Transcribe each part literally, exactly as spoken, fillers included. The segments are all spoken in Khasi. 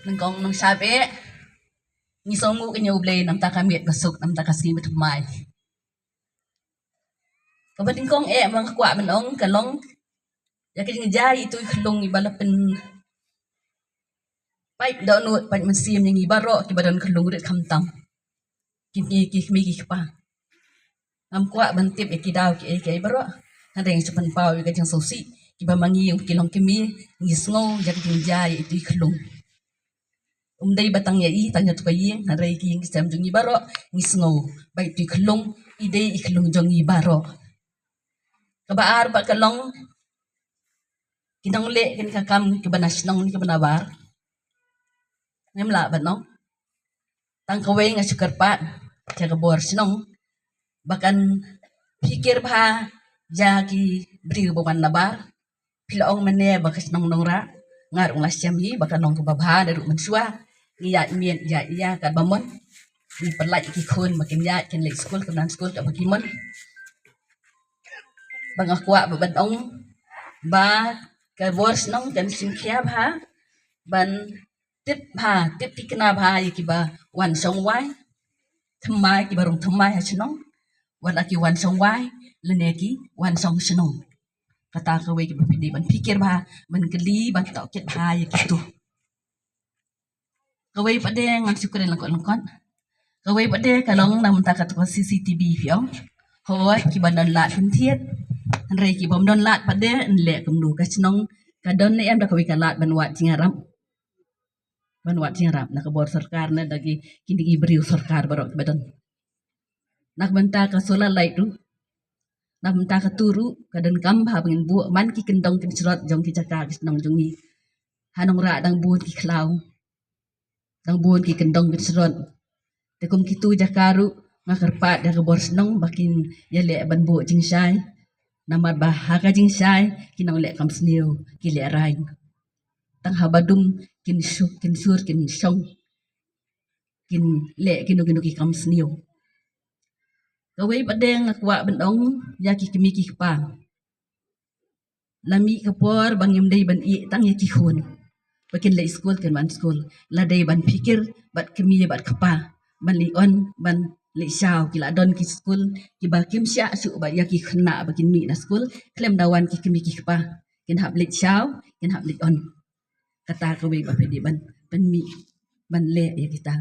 Nyngkong nang sha be ngi song u kñia u Blei namar ka miet ba suk namar ka sngi ba thymmai. Kaba nyngkong eh ba nga kwah ban ong ka long ïa ka jingjia itu i khyllung iba la pynpaip dohnud paip mynsiem ïa ngi baroh kiba don khyllung rit khamtam. Ki kmie ki kmie ki kpa. Ngam kwah ban tip ïa ki daw kiei kiei baroh. Hynrei ngi shu pynpaw ïa ka jingsngewsih kiba ma ngi ki long kmie ngi sngew ïa ka jingjia itu i khyllung. Um dei ba tang ïa i tang ïa tu ka ïing, hynrei ki ïing ki sem jong ngi baroh ngi sngew ba itu i khyllung i dei i khyllung jong ngi baroh. Kaba ar ba ka long ki nongleh kane ka kam kiba na shnong ne kiba na bar. Ngim lah ban ong. Tang kawei nga shu kyrpad sha ka bor shnong ba kan pyrkhat bha ïa ki briew ba wan na bar. Phi la ong mynne ba ka shnong Nongrah, nga ruh nga la shem hi ba ka long kaba bha naduh mynshuwa. Ngi ïaid miet ïaid ïa katba mon. Ngi pynlait ki khun ba kin ïaid kin leit skul, kin wan skul katba ki mon. Ba nga kwah ba ban ong ba ka bor shnong kan shim khia bha ban tip bha, tip thikna bha ïa kiba wan shong wai thymmai, kiba rung thymmai ha shnong, wat la ki wan shong wai lane ki wan shong shnong. Kata kawei kaba phi dei ban pyrkhat bha, ban kylli, ban tohkit bha ïa kitu. Kawei pat de ngan shu kren lyngkot lyngkot. Kawei pat de ka long na mynta katu ka C C T V phi ong. Hooid kiba don lad kin thied. Hynrei ki bym don lad pat de yn leh kumno, ka shnong ka don ne em da kawei ka lad ban wad jingïarap. Ban wad jingïarap na ka bor sorkar ne da ki, kine ki briew sorkar baroh kiba don. Na ka bynta ka solar light ruh, na ka bynta katu ruh ka donkam bha ba ngin buh man ki kyndong kynshrot jong ki jaka ki shnong jong ngi. Ha Nongrah dang bun ki khlaw, dang bun ki kyndong kynshrot. Te kum kitu jaka ruh nga kyrpad ïa ka bor shnong ba kin ïaleh ban buh jingshai. Namar ba ha ka jingshai ki nongleh kam sniew ki lehraiñ. Tang haba dum kin shu-, kin sur kin shong, kin leh kino kino ki kam sniew. Kawei pat de nga kwah ban ong ïa ki kmie ki kpa. La mih ka por ba ngim dei ban ïeh tang ïa ki khun ba kin leit skul kin wan skul. La dei ban pyrkhat bad kmie bad kpa ban leit on ban leit shaw. Ki la don ki skul kiba kim shah shuh ba ïa ki khynnah ba kin mih na skul, khlem da wan ki kmie ki kpa kin hap leit shaw, kin hap leit on. Kata kawei ba phi dei ban pynmih ban leh ïa kita.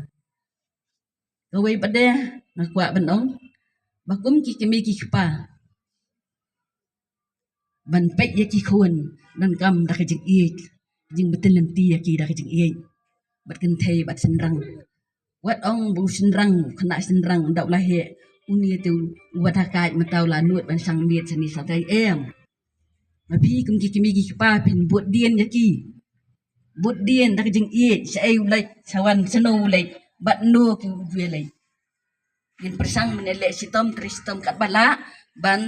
Kawei pat de nga kwah ban ong ba kum ki kmie ki kpa ban peit ïa ki khun donkam da ka jingïeit, jingpynlynti ïa ki da ka jingïeit bad kynthei bad shynrang. Wat ong ba u shynrang, u khynnah shynrang da u la heh, une te u wat ha kait mynta u la nud ban shang miet shane shatai, em. Ma phi kum ki kmie ki kpa phin bud dien ïa ki. Bud dien da ka jingïeit, shaei u leit, shawan shano u leit, bad no ki u ju leit. Ngin pyrshang mynne leh shitom trei shitom katba lah ban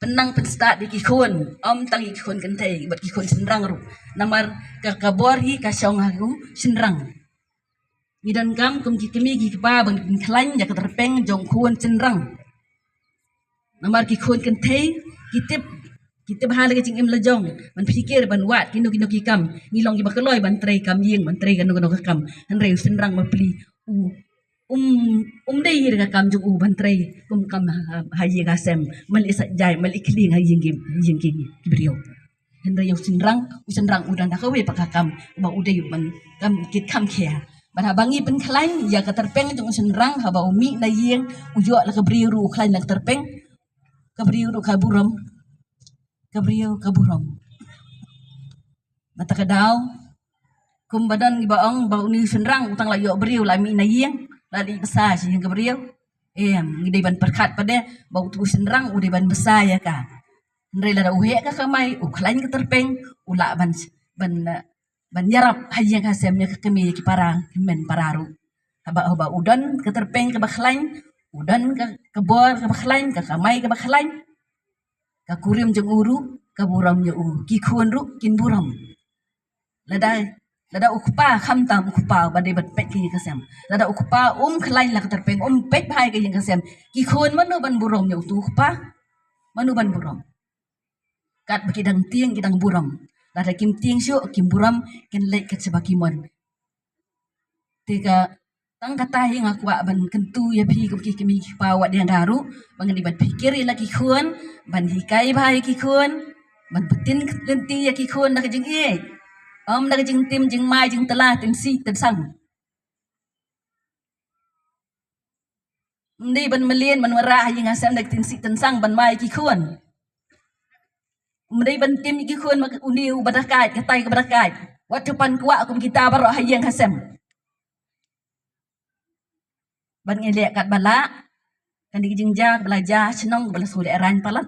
pynang pynstad ïa ki khun, ym tang ïa ki khun kynthei bad ki khun shynrang ruh. Namar ka, ka bor hi ka shong ha u shynrang. Ngi donkam kum ki kmie ki kpa ban pynkhlaiñ ïa ka tyrpeng jong khun shynrang. Namar ki khun kynthei ki tip, ki tip ha la ka jingim la jong ban pyrkhat ban wad kino kino ki kam. Ngi long kiba kloi ban trei kam ïing, ban trei kano kano ka kam. Hynrei u shynrang ma pli u um, um dei hi da ka kam jong u ban trei kum kam ha, ha, ha ïing ha sem, man leh sait jai, man leh khlieng ha ïing ki, ïing ki, ki briew. Hynrei u shynrang, u shynrang u don da kawei pat ka kam ba u dei ban kam kit kam khia. Bad haba ngi pynkhlaiñ ïa ka tyrpeng jong u shynrang, haba u mih na ïing u ïoh la ka briew ruh u khlaiñ la ka tyrpeng, ka briew ruh ka burom, ka briew ka burom. Bad ta ka daw kumba don kiba ong ba une u shynrang u tang la ïoh briew la mih na ïing, la dei bsa sha ïing ka briew. Em, ngi dei ban pyrkhat pat de ba utu u shynrang u dei ban bsa ïa ka. Hynrei lada u heh ka kamai, u khlaiñ ka tyrpeng, u lah ban, ban, eh, ban ïarap ha ïing ha sem ïa ka kmie ïa ki para, ki hynmen para ruh. Haba, haba u don ka tyrpeng kaba khlaiñ, u don ka, ka bor kaba khlaiñ, ka kamai kaba khlaiñ, ka kurim jong u ruh ka burom ïa u, ki khun ruh kin burom. Lada, lada u kpa, khamtam u kpa uba dei ban peit ka ïing ka sem, lada u kpa um khlaiñ la ka tyrpeng, um peit bha ïa ka ïing ka sem, ki khun mano ban burom ïa utu u kpa? Mano ban burom? Katba ki dang tieng ki dang burom. Lada kim tieng shuh, kim burom, kin leit kat shaba ki mon. Te ka tang kata hi nga kwah ban kyntu ïa phi kum ki kmie ki kpa wat ïa nga ruh, ban ngin ban pyrkhat ïa la ki khun, ban hikai bha ïa ki khun, ban pyntin lynti ïa ki khun na ka jingïeit. Ym na ka jingtim jingmai jingtela tyngshih tyngsang. Ym dei ban mlien ban wanrah ha ïing ha sem da ka tyngshih tyngsang ban mai ki khun. Ym dei ban tim ki khun ma une u ba dakaid, katai ka ba dakaid. Wat ju pan kwah kum kita baroh ha ïing ha sem. Ban ngin leh kat ba lah, kane ka jingjia ba la jia shnong ba la shu leh rang palat.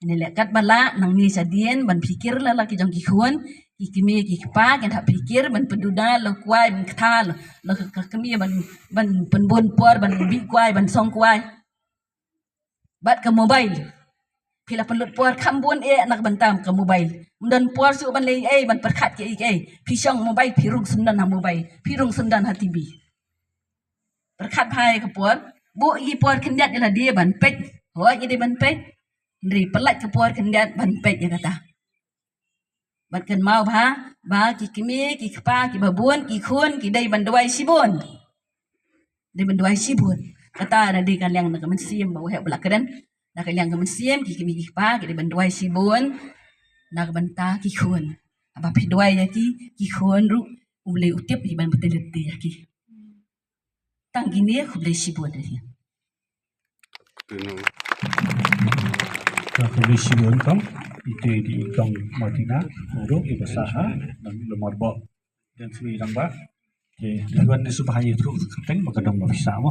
Ngin leh kat ba lah, nangne shadien ban pyrkhat la la ki jong ki khun, ki kmie ki kpa kin hap pyrkhat ban pynduda la kwai ban kata la, la ka kmie ban, ban pynbun por ban bih kwai ban song kwai. Bad ka mobile. Phi la pynlut por kham bun eh na ka bynta ka mobile. Ym don por shuh ban leh ei ban pyrkhat ki ei ki ei. Phi shong mobile phi rung syndon ha mobile. Phi rung syndon ha T V. Pyrkhat bha ïa ka por. Buh ïa ki por khyndiat ïa lade ban peit. Hooid ïa dei ban peit. Hynrei pyllait ka por khyndiat ban peit ïa kata. Bad kynmaw bha ba ki kmie ki kpa ki babun ki khun ki dei ban duwai shibun. Dei ban duwai shibun. Kata na dei ka liang na ka mynsiem ba u heh ba la kren. Na ka liang ka mynsiem ki kmie ki kpa ki dei ban duwai shibun. Na ka bynta ki khun. Haba phi duwai ïa ki, ki khun ruh U Blei u tip hi ban pynlynti ïa ki. Tang kine, khublei shibun ïa ki. Ka khublei shibun kong, ite i kong Martina, ruh i ba sah ha, nang lamar ba. Dan sui rang ba. Te, wan ni subah ïa truh kyrteng ba ka dong ba pisa mo.